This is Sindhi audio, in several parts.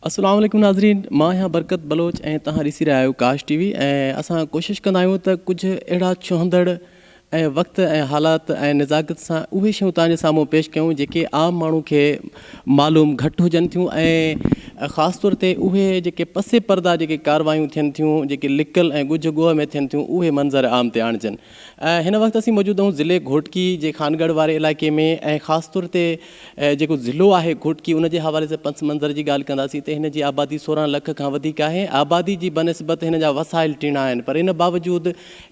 السلام عليڪم ناظرين مان آهيان برڪت بلوچ ۽ توهان ڏسي رهيا آهيو ڪاش ٽي وي ۽ اسان ڪوشش ڪندا آهيون ته ڪجهه اهڙا ڇهندڙ ۽ وقت ۽ حالات ۽ نزاڪت سان اهي شيون توهان جي سامهون پيش ڪيون جيڪي عام ماڻهو کي معلوم گهٽ هجن ٿيون ۽ خاص طور تي اهي جيڪي پس پرده جيڪي ڪاروايون ٿين ٿيون جيڪي لڪل ۽ ڳجهه ڳوهه ۾ ٿين ٿيون اهي منظر عام تي آڻجن هن وقت اسين موجود آهيون ضلعي گهوٽڪي جي خانڳڙهه واري علائقي ۾ ۽ خاص طور تي جيڪو ضلعو آهي گهوٽڪي ان جي حوالي سان پس منظر جي ڳالهه ڪنداسين ته هن جي آبادي 16 لک کان وڌيڪ آهي آبادي جي بنسبت هن جا وسائل ٽيڻا آهن پر ان باوجود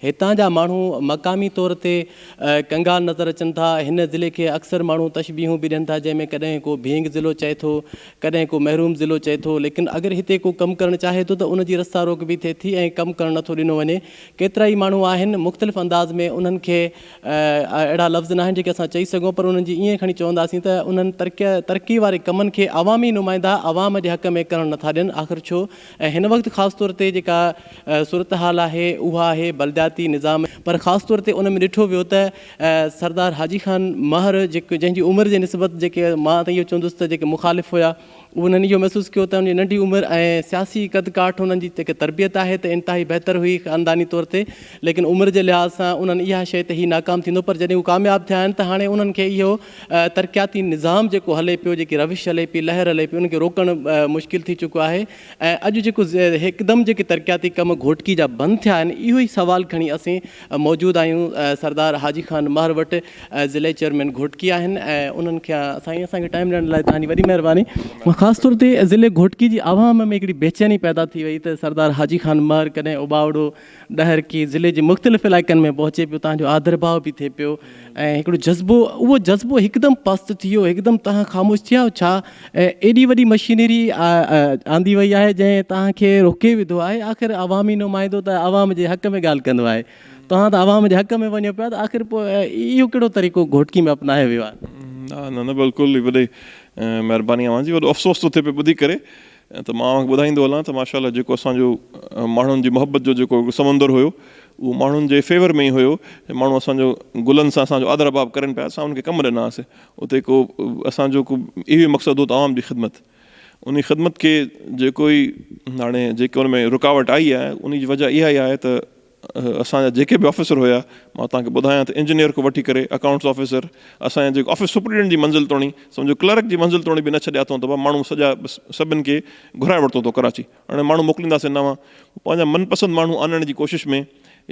هتان جا ماڻهو مقامي طور تي ڪنگال نظر اچن ٿا هن ضلعي کي اڪثر ماڻهو تشبيهون به ڏين ٿا جنهن ۾ ڪڏهن ڪو ڀينگ ضلعو چئي ٿو ڪڏهن ڪو محروم ضلعو چئي ٿو ليڪن اگر هتي ڪو ڪم ڪرڻ چاهي ٿو ته ان جي رستا روڪ به ٿئي ٿي ۽ ڪم ڪرڻ نٿو ڏنو وڃي ڪيترائي ماڻهو آهن مختلف انداز ۾ انهن کي اهڙا لفظ ناهن جيڪي اسان چئي سگهون پر انهن جي ائين کڻي چونداسين ته انهن ترقي واري ڪمن کي عوامي نمائندا عوام جي حق ۾ ڪرڻ نٿا ڏين آخر ڇو ۽ هن وقت خاص طور تي جيڪا صورتحال آهي اها آهي بلدياتي نظام پر خاص طور تي ان ۾ ڏٺو ويو ته سردار حاجي خان مهر جيڪو جنهن جي عمر جي نسبت جيڪي مان ته اهو چوندس ته جيڪي مخالف هيا انهن اهو محسوس ڪيو ته ان جي ننڍي عمر ۽ سياسي قد ڪاٺ انهن جي جيڪا تربيت آهي ته انتهائي بهتر هئي خانداني طور تي ليڪن عمر جي لحاظ سان انهن اها شيء ته هي ناڪام ٿيندو پر جڏهن هو ڪامياب ٿيا آهن ته هاڻي انهن کي اهو ترقياتي نظام جيڪو هلي پيو جيڪي روش هلي پئي لهر هلي پئي ان کي روڪڻ مشڪل ٿي چڪو آهي ۽ اڄ جيڪو هڪدم جيڪي ترقياتي ڪم گهوٽڪي جا بند ٿيا آهن اهو ئي سوال کڻي اسين موجود آهيون سردار حاجي خان مهر وٽ ضلعي چيئرمين گهوٽڪي آهن ۽ انهن کي سائين اسان کي ٽائيم ڏيڻ لاء توهان جي وڏي مهرباني خاص طور تي ضلعي گهوٽڪي جي عوام ۾ هڪڙي بيچيني پيدا ٿي وئي ته سردار حاجي خان مهر ڪڏهن اوٻاوڙو ڏهرڪي ضلعي جي مختلف علائقن ۾ پهچي پيو توهان جو آڌر ڀاء به ٿئي پيو ۽ هڪڙو جذبو اهو جذبو هڪدم پست ٿي ويو هڪدم توهان خاموش ٿي ويا آهيو ڇا ايڏي وڏي مشينري آندي وئي آهي جنهن توهان کي روڪي وڌو آهي آخر عوامي نمائندو ته عوام جي حق ۾ ڳالهه ڪندو آهي توهان ته عوام جي حق ۾ وڃو پيا ته آخر پوء اهو ڪهڙو طريقو گهوٽڪي ۾ اپنايو ويو آهي؟ نه نه نه بلڪل وڏي مهرباني اوهان جي وڏو افسوس ٿو ٿئي پيو ٻڌي ڪري ته مان اوهان کي ٻڌائيندو هلان ته ماشاء الله جيڪو اسان جو ماڻهن جي محبت جو جيڪو سمندر هيو اهو ماڻهن جي فيور ۾ ئي هيو ماڻهو اسان جو گلن سان اسان جو آدر آباب ڪرن پيا اسان انهن کي ڪم ڏنا هئاسي اتي ڪو اسان جو ڪو اهو ئي مقصد هو ته عوام جي خدمت انهي خدمت کي جيڪو ئي هاڻي جيڪي ان ۾ رڪاوٽ آئي آهي انهي جي وجه اها ئي آهي ته اسان جا جيڪي به آفيسر هيا مان توهان کي ٻڌايان ته انجنيئر کان وٺي ڪري اڪائونٽس آفيسر اسان جا جيڪو آفيس سپريڊنٽ جي منزل توڻي سمجهو ڪلرڪ جي منزل توڻي به نه ڇڏيا اٿئون ته ماڻهو سڄا سڀن کي گهرائي ورتو اٿئون ڪراچي هاڻي ماڻهو موڪلينداسين نوان پنهنجا من پسند ماڻهو آڻڻ جي ڪوشش ۾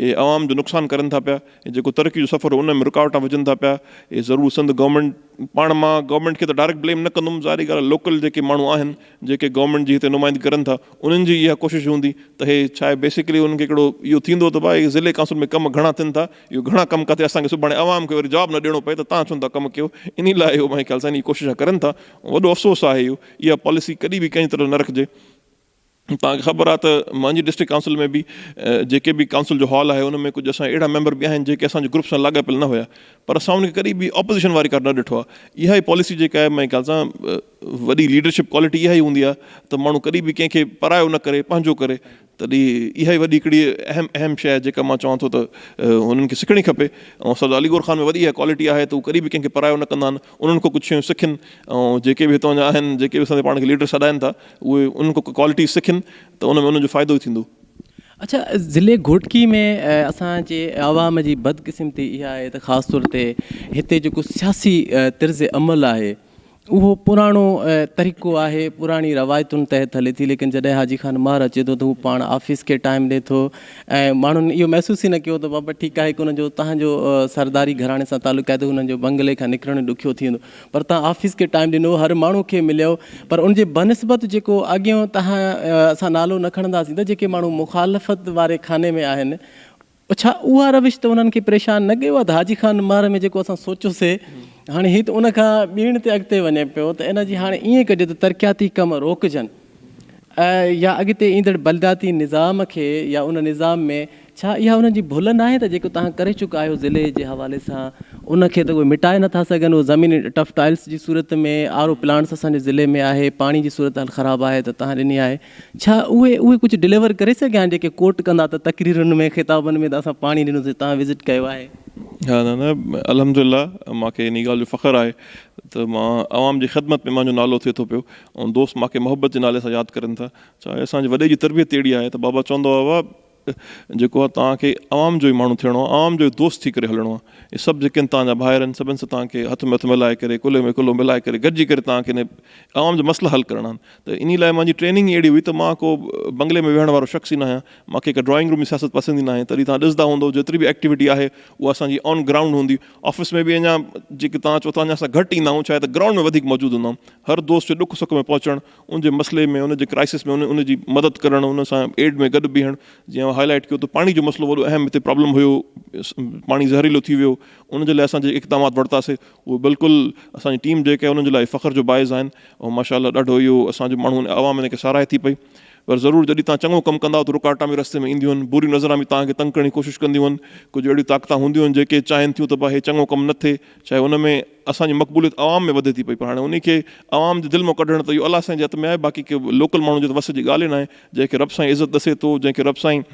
اهي عوام جو نقصان ڪرن ٿا پيا جيڪو ترقي جو سفر ان ۾ رڪاوٽا وجهن ٿا پيا اهي ضرور سنڌ گورنمينٽ پاڻ مان گورنمينٽ کي ته ڊائريڪٽ بليم نه ڪندم ظاهري ڳالهه لوڪل جيڪي ماڻهو آهن جيڪي گورنمينٽ جي هتي نمائندگي ڪرن ٿا انهن جي اها ڪوشش هوندي ته هي ڇا آهي بيسڪلي انهن کي هڪڙو اهو ٿيندو ته ڀائي ضلعي ڪائونسل ۾ ڪم گهڻا ٿين ٿا اهو گهڻا ڪم ڪٿي اسان کي سڀاڻي عوام کي وري جواب نه ڏيڻو پئي ته تان ڇو نه ٿا ڪم ڪيو انهي لاء اهو منهنجي خيال سان انهي ڪوشش ڪرن ٿا وڏو افسوس آهي اهو اها پاليسي ڪڏهن به ڪنهن طرح نه رکجي. توهان کي خبر آهي ته مانجي ڊسٽرڪٽ ڪائونسل ۾ به جيڪي به ڪائونسل جو هال آهي ان ۾ ڪجهه اسان اهڙا ميمبر به آهن جيڪي اسان جي گروپ سان لاڳاپيل نه هيا پر اسان ان کي ڪڏهن به اپوزيشن واري ڪار نه ڏٺو آهي اها ئي پاليسي جيڪا آهي منهنجي خيال سان وڏي ليڊرشپ ڪوالٽي اها ئي هوندي آهي ته ماڻهو ڪڏهن به ڪنهن کي پرايو نه ڪري پنهنجو ڪري تڏهن اها ئي وڏي هڪڙي اهم اهم شيء آهي جيڪا مان چوان ٿو ته هنن کي سکڻي کپي ۽ سردار علي گور خان ۾ وڏي اها ڪوالٽي آهي ته هو ڪڏهن به ڪنهن کي پرايو نه ڪندا آهن انهن کان ڪجهه شيون سکن ۽ جيڪي به هتان جا آهن جيڪي به اسان جي پاڻ کي ليڊر سڏائن ٿا اهي انهن کان ڪوالٽي سکن ته ان ۾ انهن جو فائدو ئي ٿيندو. اڇا ضلعي گهوٽڪي ۾ اسان جي عوام جي بدقسمتي اها آهي ته خاص طور تي هتي جيڪو سياسي طرز عمل آهي اهو پراڻو طريقو آهي پراڻي روايتن تحت هلي ٿي ليڪن جڏهن حاجي خان مهر اچي ٿو ته هو پاڻ آفيس کي ٽائيم ڏي ٿو ۽ ماڻهن اهو محسوس ئي نه ڪيو ته بابا ٺيڪ آهي هڪ هن جو تهان جو سرداري گهراڻي سان تعلق آهي ته هنن جو بنگلي کان نڪرڻ ڏکيو ٿي ويندو پر تان آفيس کي ٽائيم ڏنو هر ماڻهو کي مليو پر ان جي بنسبت جيڪو اڳيون تهان اسان نالو نه کڻنداسين ته جيڪي ماڻهو مخالفت واري خاني ۾ آهن ڇا اها روش ته انهن کي پريشان نه ڪيو آهي ته حاجي خان مهر ۾ جيڪو اسان سوچيوسي هاڻي هي ته ان کان ٻيڻ تي اڳتي وڃي پيو ته ان جي هاڻي ائين ڪجي ته ترقياتي ڪم روڪجن يا اڳتي ايندڙ بلدياتي نظام کي يا ان نظام ۾ ڇا اها انهن جي ڀل ناهي ته جيڪو توهان ڪري چڪا آهيو ضلعي جي حوالي سان ان کي ته اهي مٽائي نٿا سگهن اهو زمين ٽف ٽائلس جي صورت ۾ آر او پلانٽس اسان جي ضلعي ۾ آهي پاڻي جي صورتحال خراب آهي ته توهان ڏني آهي ڇا اهي اهي ڪجهه ڊليور ڪري سگهيا آهن جيڪي ڪوٽ ڪندا ته تقريرن ۾ خطابن ۾ ته اسان پاڻي ڏنوسين توهان وزٽ ڪيو آهي. ها نه نه الحمدلله مان کي انهي ڳالهه جو فخر آهي ته مان عوام جي خدمت ۾ مانجو نالو ٿئي ٿو پيو ۽ دوست مان کي محبت جي نالي سان ياد ڪرن ٿا ڇا اسان جي وڏي جي تربيت اهڙي آهي ته بابا چوندو هو بابا جيڪو آهي توهان کي عوام جو ئي ماڻهو ٿيڻو آهي عوام جو ئي دوست ٿي ڪري هلڻو آهي هي سڀ جيڪي آهن توهان جا ڀائر آهن سڀن سان توهان کي هٿ ۾ هٿ ملائي ڪري ڪلهي ۾ ڪلهو ملائي ڪري گڏجي ڪري توهان کي ان عوام جا مسئلا حل ڪرڻا آهن ته انهي لاء منهنجي ٽريننگ ئي اهڙي هئي ته مان ڪو بنگلي ۾ ويهڻ وارو شخص ئي نه آهيان مان کي هڪ ڊرائنگ روم جي سياست پسند ئي ناهي تڏهن توهان ڏسندا هوندو جيتري به ايڪٽيوٽي آهي اها اسان جي آن گرائونڊ هوندي آفيس ۾ به اڃا جيڪي توهان چئو ٿا اڃا اسان گهٽ ايندا آهيون ڇا آهي ته گرائونڊ ۾ وڌيڪ موجود هوندا آهيون هر دوست جي ڏک سک ۾ پهچڻ ان جي مسئلي ۾ ان جي ڪرائسس ۾ ان جي مدد ڪرڻ ان سان ايڊ ۾ گڏ بيهڻ جيئن اوهان هائي لائيٽ ڪيو ته پاڻي جو مسئلو وڏو اهم هتي پرابلم هيو پاڻي زهريلو ٿي ويو ان جي لاء اسان جيڪي اقدامات ورتاسي اهي بلڪل اسان جي ٽيم جيڪا آهي انهن جي لاء فخر جو باعث آهن ۽ ماشاء الله ڏاڍو اهو اسان جو ماڻهو عوام ان کي ساراهي ٿي پئي پر ضرور جڏهن توهان چڱو ڪم ڪندا ته رڪاوٽان به رستي ۾ اينديون آهن بريون نظران به توهان کي تنگ ڪرڻ جي ڪوشش ڪنديون آهن ڪجهه اهڙيون طاقتان هونديون آهن جيڪي چاهين ٿيون ته ڀاء هي چڱو ڪم نه ٿئي چاهي ان ۾ اسان جي مقبوليت عوام ۾ وڌي ٿي پئي پر هاڻي انهي کي عوام جي دل مان ڪڍڻ ته اهو الله سائين جي هٿ ۾ آهي باقي ڪي لوڪل ماڻهن جي ته وس جي ڳالهه ئي ناهي جنهن کي رب سائين عزت ڏسي ٿو جنهن کي رب سائين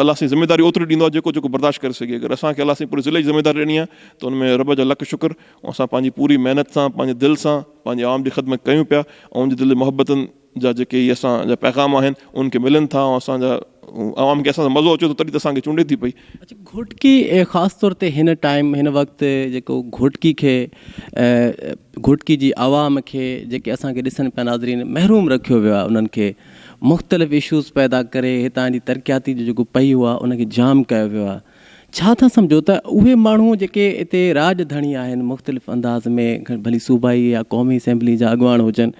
الله سائين ذميداري اوتري ڏيندو آهي جيڪو جيڪو برداشت ڪري سگهي اگر اسان کي الله سائين پوري ضلعي جي ذميداري ڏني آهي ته ان ۾ رب جا لک شڪر اسان پنهنجي پوري محنت سان پنهنجي دل سان پنهنجي عوام جي خدمت ڪيون پيا ۽ ان جي دل جي محبتن جا جيڪي هي اسان جا پيغام آهن انهن کي ملن ٿا ۽ اسان جا عوام کي اسان سان مزو اچي ٿو تڏهن ته اسان کي چونڊي ٿي پئي. اڇا گهوٽڪي خاص طور تي هن ٽائيم هن وقت جيڪو گهوٽڪي کي گهوٽڪي جي عوام کي جيڪي اسان کي ڏسن پيا ناظرين محروم رکيو ويو آهي انهن کي مختلف اشوز پيدا ڪري هتان جي ترقياتي جو جيڪو پهيو آهي ان کي جام ڪيو ويو آهي ڇا ٿا سمجهو ته اهي ماڻهو جيڪي اتي راڄ ڌڻي آهن مختلف انداز ۾ ڀلي صوبائي يا قومي اسيمبلي جا اڳواڻ هجن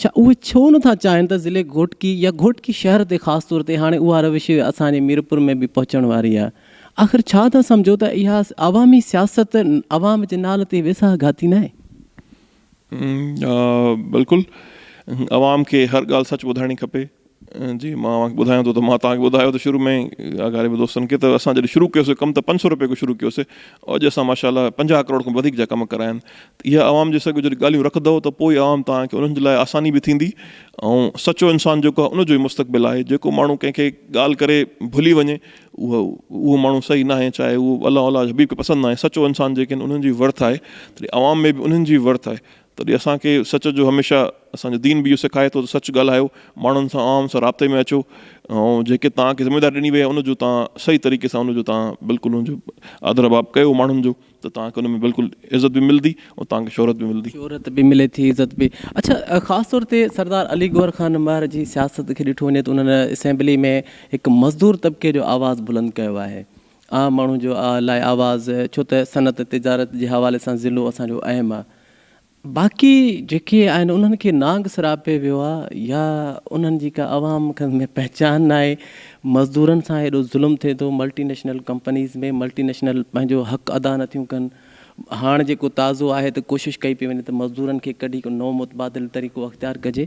ڇا اهي ڇو نٿا چاهين ته ضلعي گهوٽڪي يا گهوٽڪي شهر تي خاص طور تي هاڻي اها روش اسان جي ميرپور ۾ به پهچڻ واري آهي آخر ڇا ٿا سمجهو ته اها عوامي سياست عوام جي نال تي ويساهه گهاتي ناهي؟ بلڪل عوام کي هر ڳالهه سچ ٻڌائڻي کپي جي مان اوهان کي ٻڌايان ٿو ته مان توهان کي ٻڌايو ته شروع ۾ اگهاري به دوستن کي ته اسان جڏهن شروع ڪيوسي ڪم ته 500 روپيه کان شروع ڪيوسي اڄ اسان ماشاء الله 50 ڪروڙ کان وڌيڪ جا ڪم ڪرايا آهن ته اها عوام جي سگهه جڏهن ڳالهيون رکندو ته پوء عوام توهان کي انهن جي لاء آساني به ٿيندي ۽ سچو انسان جيڪو آهي ان جو ئي مستقبل آهي جيڪو ماڻهو ڪنهن کي ڳالهه ڪري ڀلي وڃي اهو اهو ماڻهو صحيح ناهي چاهي اهو الله الله حبيب کي پسند ناهي سچو انسان جيڪي آهن انهن جي ورٿ آهي تڏهن عوام ۾ به انهن جي ورٿ آهي تڏهن اسان کي سچ جو هميشه اسان جو دين به اهو سيکاري ٿو ته سچ ڳالهايو، ماڻهن سان عوام سان رابطي ۾ اچو ۽ جيڪي توهان کي ذميواري ڏني وئي آهي ان جو توهان صحيح طريقي سان ان جو توهان بلڪل ان جو آدر آباب ڪيو ماڻهن جو ته توهان کي ان ۾ بلڪل عزت به ملندي ۽ توهان کي شهرت به ملندي. شهرت به ملي ٿي عزت به. اڇا خاص طور تي سردار علي گوهر خان مهر جي سياست کي ڏٺو وڃي ته انهن اسيمبلي ۾ هڪ مزدور طبقي جو آواز بلند ڪيو آهي عام ماڻهو جو لاء آواز ڇو ته صنعت تجارت جي حوالي سان ضلعو اسان جو اهم آ باقي جيڪي آهن انهن کي نانگ سراپي ويو آ يا انهن جي ڪا عوام ۾ پهچان ناهي مزدورن سان ايڏو ظلم ٿئي ٿو multi national companies ۾ multi national پنهنجو حق ادا نٿيون ڪن هاڻ جيڪو تازو آهي ته ڪوشش ڪئي پئي وڃي ته مزدورن کي ڪڍي ڪو نئون متبادل طريقو اختيار ڪجي.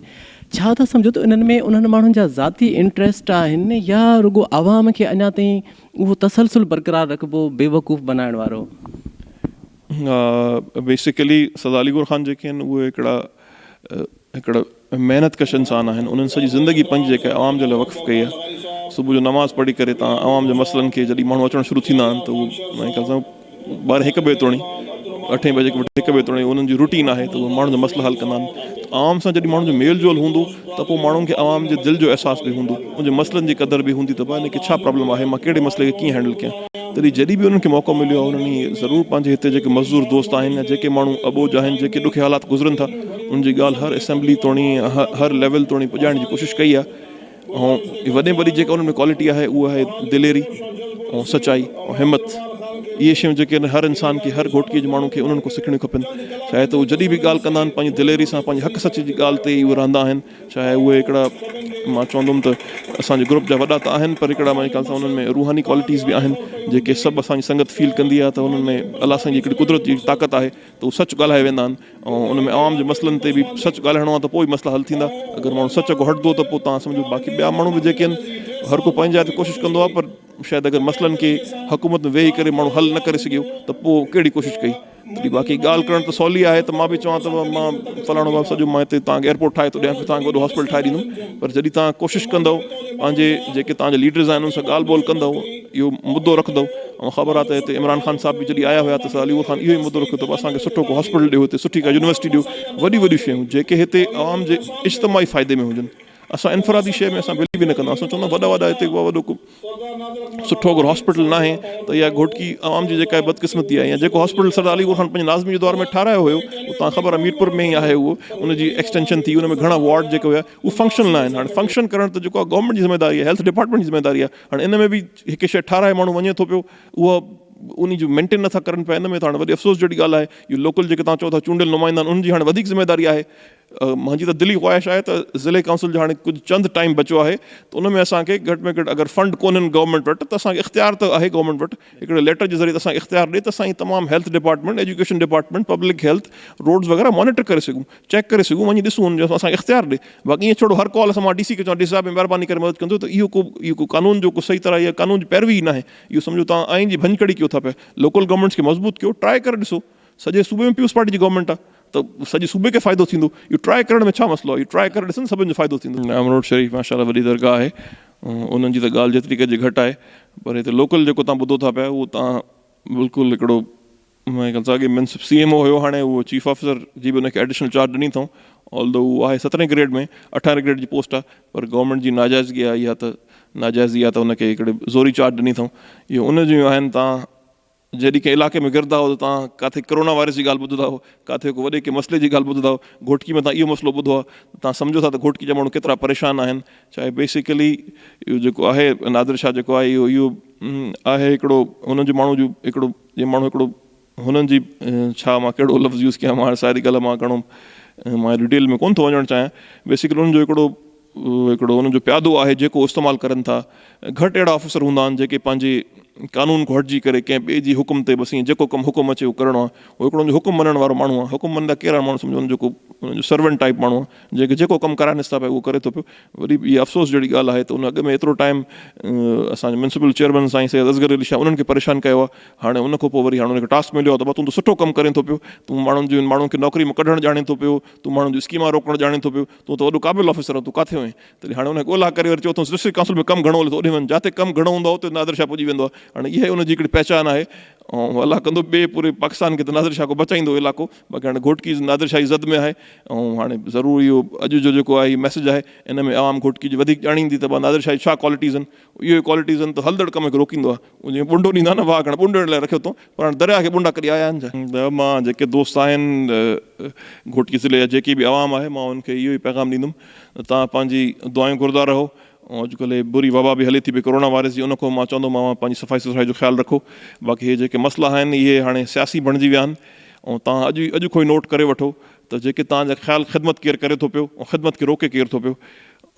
ڇا ٿا سمجهو ته انهن ۾ انهن ماڻهن جا ذاتي انٽريسٽ آهن يا رڳو عوام کي اڃا تائين اهو تسلسل برقرار رکبو بيوقوف بنائڻ وارو؟ بيسيڪلي سردار علي گور خان جيڪي آهن اهي هڪڙا هڪڙا محنت ڪش انسان آهن انهن سڄي زندگي پنهنجي جيڪا عوام جي لاء وقف ڪئي آهي صبح جو نماز پڙهي ڪري تان عوام جي مسئلن کي جڏهن ماڻهو اچڻ شروع ٿيندا آهن ته هو مانجي خيال سان ٻارهين هڪ بجي توڻي اٺين بجي کان وٺي هڪ بجي توڻي انهن جي روٽين آهي ته اهي ماڻهن جا مسئلا حل ڪندا آهن ته عوام سان جڏهن ماڻهن جو ميل جول هوندو ته پوء ماڻهن کي عوام جي دل جو احساس به هوندو ان جي مسئلن جي قدر به هوندي ته ڀاء هن کي ڇا پرابلم آهي مان ڪهڙي مسئلي کي ڪيئن هينڊل ڪيان تڏهن جڏهن به انهن کي موقعو مليو آهي انهن ضرور پنهنجي هتي جيڪي مزدور دوست آهن يا جيڪي ماڻهو اٻوجهه آهن جيڪي ڏکيا حالات گذرن ٿا انهن جي ڳالهه هر اسيمبلي توڻي هر ليول توڻي پڄائڻ جي ڪوشش ڪئي آهي ۽ وڏي ۾ وڏي جيڪا انهن ۾ ڪوالٽي آهي اها آهي دليري ۽ سچائي ۽ همت اهي شيون جيڪي آهن هر انسان کي هر گهوٽڪي جي ماڻهو کي انهن کان سکڻيون کپن چاهي ته هو جڏهن به ڳالهه ڪندا آهن پنهنجي دليري سان پنهنجي حق سچ جي ڳالهه تي ئي اهي رهندا آهن چاهي اهي هڪڙا مان چوندم ته اسان جي گروپ جا وڏا ته آهن پر هڪڙا منهنجي خيال سان انهن ۾ روحاني ڪوالٽيز به آهن جيڪي سڀ اسان جي سنگت فيل ڪندي آهي ته انهن ۾ الله سائين جي هڪڙي قدرت جي طاقت آهي ته هو سچ ڳالهائي ويندا آهن ۽ ان ۾ عوام جي مسئلن تي به سچ ڳالهائڻو آهي ته پوء ئي مسئلا حل ٿيندا اگر ماڻهو سچ کان هٽندو ته پوء توهان سمجهو باقي ٻيا ماڻهو به جيڪي آهن هر ڪو پنهنجي جاء تي ڪوشش ڪندو آهي پر. شايد اگر مسئلن کي حڪومت ۾ ويهي ڪري ماڻهو حل نه ڪري سگهيو ته پوء ڪهڙي ڪوشش ڪئي تڏهن باقي ڳالهه ڪرڻ ته سولي آهي ته مان به چوان ته مان فلاڻو باب سڄو مان هتي توهان کي ايئرپورٽ ٺاهي ٿو ڏيان توهان کي وڏو هاسپيٽل ٺاهي ڏيندم پر جڏهن توهان ڪوشش ڪندؤ پنهنجي جيڪي توهان جا ليڊرز آهن انهن سان ڳالهه ٻولهه ڪندؤ اهو مدو رکندؤ ۽ خبر آهي ته هتي عمران خان صاحب به جڏهن آيا هيا ته علي خان اهو ئي مدو رکيو ته اسان کي سٺو ڪو هاسپيٽل ڏيو هتي سٺي ڪا يونيورسٽي ڏيو وڏيون وڏيون شيون جيڪي هتي عوام جي اجتماعي فائدي ۾ هجن اسان انفرادي شيء ۾ اسان بليو به نه ڪندا اسان چوندا وڏا وڏا هتي وڏو ڪو سٺو اگر هاسپيٽل ناهي ته اها گهوٽڪي عوام جي جيڪا بدقسمتي آهي يا جيڪو هاسپيٽل سردار علي گل خان پنهنجي ناظمي جي دور ۾ ٺارايو هيو اتان خبر آهي ميرپور ۾ ئي آهي اهو ان جي ايڪسٽينشن ٿي ان ۾ گهڻا وارڊ جيڪي هيا اهي فنڪشنل نه آهن هاڻي فنڪشن ڪرڻ ته جيڪو آهي گورنمينٽ جي ذميواري آهي هيلٿ ڊپارٽمينٽ جي ذميواري آهي هاڻي ان ۾ به هڪ شيء ٺاراهي ماڻهو وڃي ٿو پيو اها ان جو مينٽين نٿا ڪرن پيا ان ۾ ته هاڻي وڏي افسوس جهڙي ڳالهه آهي اهو لوڪل جيڪي توهان چئو ٿا چونڊيل نمائندا آهن انهن جي هاڻي وڌيڪ ذميواري آهي منهنجي ته دلي خواهش آهي ته ضلعي ڪائونسل جو هاڻي ڪجهه چند ٽائيم بچيو آهي ته ان ۾ اسان کي گهٽ ۾ گهٽ اگر فنڊ ڪونهن گورنمينٽ وٽ ته اسان کي اختيار ته آهي گورنمينٽ وٽ هڪڙي ليٽر جي ذريعي ته اسان کي اختيار ڏي ته اسان هي تمام health department education department public health roads وغيره مانيٽر ڪري سگهون چيڪ ڪري سگهون وڃي ڏسون ان جو اسان کي اختيار ڏي باقي ائين ڇڙو هر ڪال اسان مان ڊي سي کي چوان ڊي سي صاحب مهرباني ڪري مدد ڪندو ته اهو ڪو اهو ڪو قانون جو ڪو صحيح طرح يا قانون جي پيروي ئي ناهي اهو سمجهو توهان آئين جي ڀڃڪڙي ڪيو ٿا پيا لوڪل گورنمينٽس کي مضبوط ڪيو ٽرائي ڪري ڏسو سڄي صوبي ۾ پيپلز پارٽي جي گورنمينٽ آهي ته سڄي صوبي کي فائدو ٿيندو اهو ٽرائي ڪرڻ ۾ ڇا مسئلو آهي اهو ٽرائي ڪري ڏسن سڀن جو فائدو ٿيندو. امروٽ شريف ماشاء الله وڏي درگاهه آهي انهن جي ته ڳالهه جيتري ڪجي گهٽ آهي پر هتي لوڪل جيڪو تان ٻڌو ٿا پيا اهو تان بلڪل هڪڙو مون خيال سان اڳي منسپ سي ايم او هيو هاڻي اهو چيف آفيسر جي به ان کي ايڊيشنل چارج ڏني اٿئون آل دو اهو آهي سترهين گريڊ ۾ اٺارهين گريڊ جي پوسٽ آهي پر گورنمينٽ جي ناجائزگي آهي اها ته ناجائزي آهي ته ان کي هڪڙي زوري چارج ڏني اٿئون اهو ان جون آهن تان جڏهن ڪنهن علائقي ۾ گردا هئو ته توهان ڪاٿي ڪرونا وائرس جي ڳالهه ٻڌندا هئو، ڪاٿي ڪو وڏي ڪنهن مسئلي جي ڳالهه ٻڌندا هئو، گهوٽڪي ۾ توهان اهو مسئلو ٻڌو آهي ته توهان سمجهو ٿا ته گهوٽڪي جا ماڻهو ڪيترا پريشان آهن. ڇا بيسيڪلي اهو جيڪو آهي نادر شاهه جيڪو آهي اهو اهو آهي هڪڙو هنن جو ماڻهو جو هڪڙو جي ماڻهو هڪڙو هنن جي ڇا مان ڪهڙو لفظ يوز ڪيان مان ساري ڳالهه مان گهڻو مان ڊيٽيل ۾ ڪونه ٿو وڃڻ چاهيان بيسيڪلي انهن جو هڪڙو هڪڙو انهن جو پيادو آهي جيڪو استعمال ڪرن ٿا. گهٽ اهڙا آفيسر هوندا آهن جيڪي پنهنجي قانون کان هٽجي ڪري ڪنهن ٻئي جي حڪم تي بس ائين جيڪو ڪم حڪم اچي اهو ڪرڻو آهي. اهو هڪڙو ان جو حڪم مڃڻ وارو ماڻهو آهي. حڪم مڃندا ڪير آهن ماڻهو سمجهو ان جو ڪو ان جو سرونٽ ٽائيپ ماڻهو آهي جيڪي جيڪو ڪم ڪرائينس ٿا پيا اهو ڪري ٿو پيو. وري به اها افسوس جهڙي ڳالهه آهي ته ان اڳ ۾ ايترو ٽائيم اسان جو ميونسپل چيئرمين سائين سيد اصغر علي شاهه انهن کي پريشان ڪيو آهي. هاڻي ان کان پوء وري هاڻي ان کي ٽاسڪ مليو آهي ته بابا تون ته سٺو ڪم ڪرين ٿو پيو. تون ماڻهن جي ماڻهن کي نوڪري مان ڪڍڻ ڄاڻين ٿو پيو. تون ماڻهن جون اسڪيمان روڪڻ ڄاڻين ٿو پيو. تون ته وڏو قابل آفيسر آهين، تون ڪاٿي وئين؟ تڏهن هاڻي ان کي ڳولا ڪري وري چيو اٿس ڊسٽرڪٽ ڪائونسل ۾ ڪم گهڻو هلي ٿو اوڏي وڃ، جاتي ڪم گهڻو هوندو آهي اتي نادر شاهه پڄي ويندو آهي. هاڻي اها ئي ان جي هڪڙي پهچان آهي ۽ الله ڪندو ٻئي پوري پاڪستان کي ته نادر شاهه ڪو بچائيندو علائقو، باقي هاڻي گهوٽڪي نادر شاهه جي زد ۾ آهي ۽ هاڻي ضرور اهو اڄ جو جيڪو آهي هي ميسيج آهي ان ۾ عوام گهوٽڪي جي وڌيڪ ڄاڻيندي ته نادر شاهه جي ڇا ڪوالٽيز آهن، اهي ئي ڪوالٽيز آهن ته هلندڙ ڪم کي روڪيندو آهي. اهو جيئن ٻنڊو ڏيندا آهن نه واهه ڪرڻ ٻنڊو ڏيڻ لاء رکيو اٿئون پر هاڻي درياهه کي ٻنڊا ڪڏهن آيا آهن ڇا؟ ته مان جيڪي دوست آهن گهوٽڪي ضلعي جا جيڪي به عوام آهي مان انهن کي اهو ئي پيغام ڏيندم ته توهان پنهنجي دعائون گهرندا رهو ۽ اڄڪلهه هي بري وبا به هلي ٿي پئي ڪورونا وائرس جي ان کان مان چوندم اوهان پنهنجي صفائي سٿرائي جو خيال رکو باقي هي جيڪي مسئلا آهن اهي هاڻي سياسي بڻجي ويا آهن ۽ توهان اڄ ئي اڄ کان ئي نوٽ ڪري وٺو ته جيڪي توهان جا خيال خدمت ڪير ڪري ٿو پيو ۽ خدمت کي روڪي ڪير ٿو پيو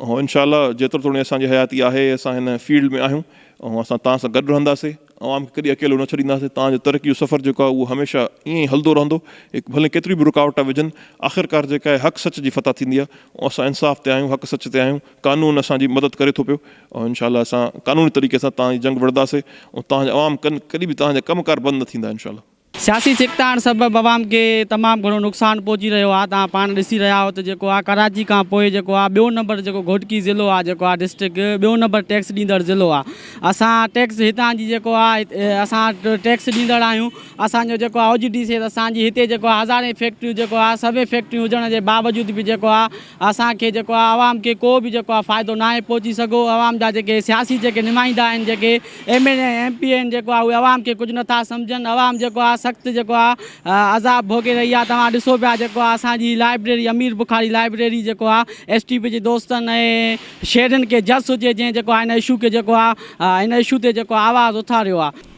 ۽ انشاء الله جيترو توڻي اسان جي حياتي آهي اسان هن فيلڊ ۾ آهيون ۽ اسان توهان سان گڏ رهنداسي عوام کي ڪڏهن اڪيلو نه ڇڏينداسي توهان جو ترقي جو سفر جيڪو آهي اهو هميشه ائين ئي هلندو رهندو هڪ ڀلي ڪيتريون به رڪاوٽا وجهن آخرڪار جيڪا آهي حق سچ جي فتح ٿيندي آهي ۽ اسان انصاف تي آهيون حق سچ تي آهيون قانون اسان جي مدد ڪري ٿو پيو ۽ انشاء الله اسان قانوني طريقي سان توهان جي جنگ وڙهنداسي ۽ توهان جا عوام ڪن ڪڏهن به توهان جا ڪم ڪار بند نه ٿيندا انشاء الله. سياسي ڇڪتاڻ سبب عوام کي تمام گهڻو نقصان پهچي رهيو آهي توهان پاڻ ڏسي رهيا آهيو ته جيڪو آهي ڪراچي کان پوء جيڪو آهي ٻيو نمبر جيڪو گهوٽڪي ضلعو آهي جيڪو آهي ڊسٽرڪٽ ٻيو نمبر ٽيڪس ڏيندڙ ضلعو آهي اسان ٽيڪس هتان جي جيڪو آهي اسان ٽيڪس ڏيندڙ آهيون اسان جو جيڪو آهي اوجي ڊي سي اسان جي هتي جيڪو آهي هزارين فيڪٽريون جيڪو آهي سوين فيڪٽريون هجڻ جي باوجود به جيڪو آهي اسان کي جيڪو آهي عوام کي ڪو به جيڪو آهي فائدو ناهي پهچي سگهو عوام جا جيڪي سياسي جيڪي نمائندا آهن جيڪي ايم اين اي ۽ ايم پي اين جيڪو آهي اهي عوام کي ڪجهه نٿا سمجهن عوام جيڪو آهي سخت جيڪو آهي عذاب ڀوڳي رهي آهي توهان ڏسو پيا جيڪو آهي اسان جي لائبريري امير بخاري لائبريري جيڪو آهي ايس ٽي پي جي دوستن ۽ شهرين کي جس هجي جنهن جيڪو آهي هن اشو کي جيڪو آهي هن اشو تي جيڪو آهي آواز اٿاريو آهي.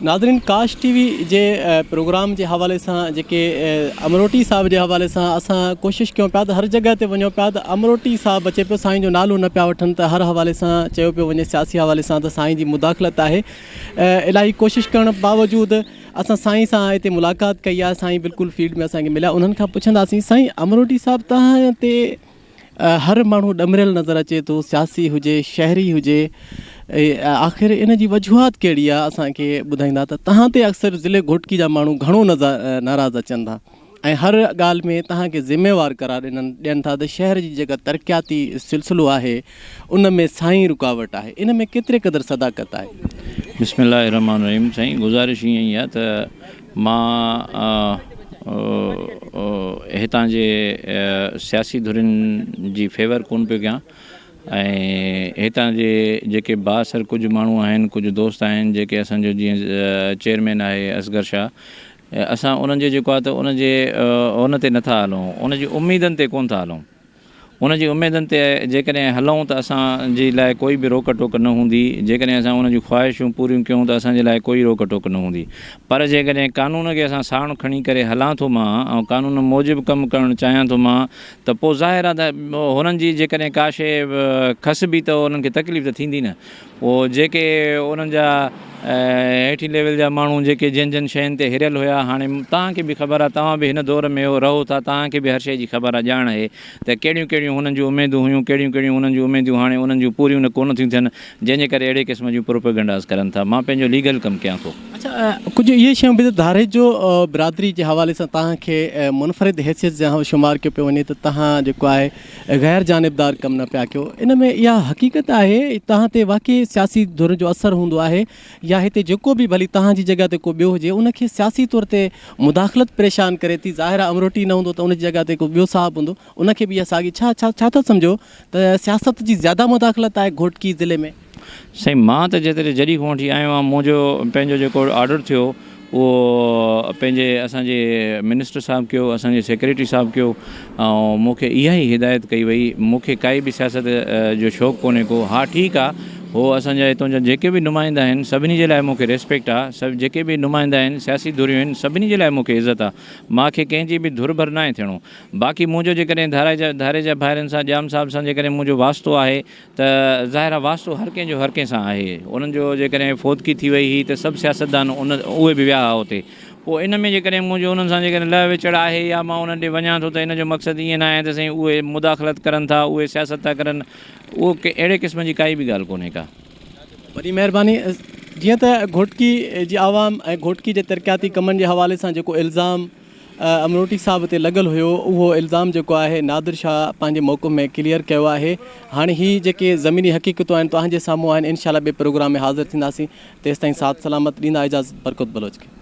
ناظرين ڪاش ٽي وي جي پروگرام جي حوالي سان جيڪي امروٽي صاحب جي حوالي سان اسان ڪوشش ڪيون پيا ته هر جڳهه تي وڃون پيا ته امروٽي صاحب اچي پيو سائين جو نالو نه پيا وٺن ته هر حوالي سان چيو پيو وڃي سياسي حوالي سان ته سائين جي مداخلت آهي الاهي ڪوشش ڪرڻ باوجود اسان سائين سان هتي ملاقات ڪئي آهي سائين بلڪل فيلڊ ۾ اسان کي مليا انهن کان پڇنداسين سائين امروٽي صاحب تهان تي هر ماڻهو ڏمريل نظر اچي ٿو، سياسي هجي، شهري هجي، آخر ان جي وجوهات ڪهڙي آهي اسان کي ٻڌائيندا ته تهان تي اڪثر ضلعي گهوٽڪي جا ماڻهو گهڻو ناراض اچن ٿا ۽ هر ڳالهه ۾ توهان کي ذميوار قرار ڏنن ڏين ٿا ته شهر جي جيڪا ترقياتي سلسلو آهي ان ۾ سائين رڪاوٽ آهي ان ۾ ڪيتري قدر صداقت آهي؟ بسم الله الرحمٰن الرحيم سائين گذارش ائين ئي آهي ته مان هتان جي سياسي ڌرين جي فيور ڪونه پيو ڪيان ۽ هتان جي جيڪي بااثر ڪجهه ماڻهو آهن ڪجهه دوست آهن جيڪي اسان جو جيئن چيئرمين آهي اصغر شاهه اسان انهن جي جيڪو آهي ته ان جي ان تي نٿا هلون ان جي اميدن تي ڪونه ٿا هلون ان جي اميدن تي جيڪڏهن هلون ته اسان جي لاء ڪوئي به روڪ ٽوڪ نه هوندي جيڪڏهن اسان ان جون خواهشون پوريون ڪيون ته اسان جي لاء ڪوئي روڪ ٽوڪ نه هوندي پر جيڪڏهن قانون کي اسان ساڻ کڻي ڪري هلان ٿو مان ۽ قانون موجب ڪم ڪرڻ چاهيان ٿو مان ته پوء ظاهر آهي ته هنن جي جيڪڏهن ڪا شيء کسبي ته انهن کي تڪليف ته ٿيندي نه پوء جيڪي انهن جا هيٺين ليول جا ماڻهو جيڪي جن جن شين تي هريل هيا هاڻي توهان کي به خبر آهي توهان به هن دور ۾ رهو ٿا توهان کي به هر شيء جي خبر آهي ڄاڻ آهي ته ڪهڙيون ڪهڙيون هنن جون اميدون هيون ڪهڙيون ڪهڙيون هنن جون اميدون هاڻي انهن جون پوريون نه ڪونه ٿيون ٿين جنهن جي ڪري اهڙي قسم جون پروپيگنڊاز ڪرن ٿا مان پنهنجو ليگل ڪم ڪيان ٿو. اڇا ڪجهه اهي شيون به ته ڌاريجو برادري جي حوالي سان توهان کي منفرد حيثيت سان شمار ڪيو پيو وڃي ته توهان جيڪو آهي غير جانبدار ڪم نه پيا ڪيو ان ۾ اها حقيقت آهي توهان تي واقعي سياسي ڌر جو اثر هوندو آهي يا هتي جيڪو به ڀلي توهان جي جڳهه تي ڪو ٻيو هجي ان کي سياسي طور تي مداخلت پريشان ڪري ٿي ظاهر آهي امروٽي نه هوندو ته ان جي جڳهه تي ڪو ٻيو صاحب هوندو ان کي به اها ساڳي ڇا ڇا ڇا ٿا سمجهو ته سياست جي زياده مداخلت آهي گهوٽڪي ضلعي ۾. سائين مان ته جيتري جڏهن کان وٺي آيو آهيان منهنجو پنهنجو جيڪو آرڊر ٿيو اهو پنهنجي اسان جي منسٽر صاحب ڪيو اسان جي سيڪريٽري صاحب ڪيو ۽ مون کي اها ئي هدايت ڪئي وئي مون کي ڪائي به سياست جو شوق ڪونهي ڪو ها ٺيڪ آهي هو اسان جا هتان جا جيڪي به نمائندا آهن سڀني جي لاء مون کي ريسپيڪٽ آهي سڀ جيڪي به نمائندا آهن سياسي ڌريون آهن سڀني جي لاء مون کي عزت آهي مان کي ڪنهن جي به ڌر ڀر ناهي ٿيڻو باقي منهنجو جيڪڏهن ڌاريجا ڌاريجا ڀائرن سان ڄام صاحب سان جيڪڏهن منهنجو واسطو آهي ته ظاهر آهي واسطو هر ڪنهن جو هر ڪنهن سان آهي. انهن جو جيڪڏهن فوتگي ٿي وئي هئي ته سڀ سياستدان ان اهي به ويا ها اتي. پوء ان ۾ جيڪڏهن منهنجو انهن سان جيڪڏهن لهه وچڙ آهي يا مان انهن ڏي وڃان ٿو ته ان جو مقصد ائين ناهي ته سائين اهي مداخلت ڪرن ٿا اهي سياست ٿا ڪرن اهو اهڙي قسم جي ڪائي به ڳالهه ڪونهي ڪا. وڏي مهرباني جيئن ته گهوٽڪي جي عوام ۽ گهوٽڪي جي ترقياتي ڪمن جي حوالي سان جيڪو الزام امروٽي صاحب تي لڳل هيو اهو الزام جيڪو آهي نادر شاهه پنهنجي موقف ۾ ڪليئر ڪيو آهي هاڻي هي جيڪي زميني حقيقتون آهن توهان جي سامهون آهن انشاء الله ٻئي پروگرام ۾ حاضر ٿينداسين تيستائين ساٿ سلامت ڏيندا اجازت برڪت بلوچ کي.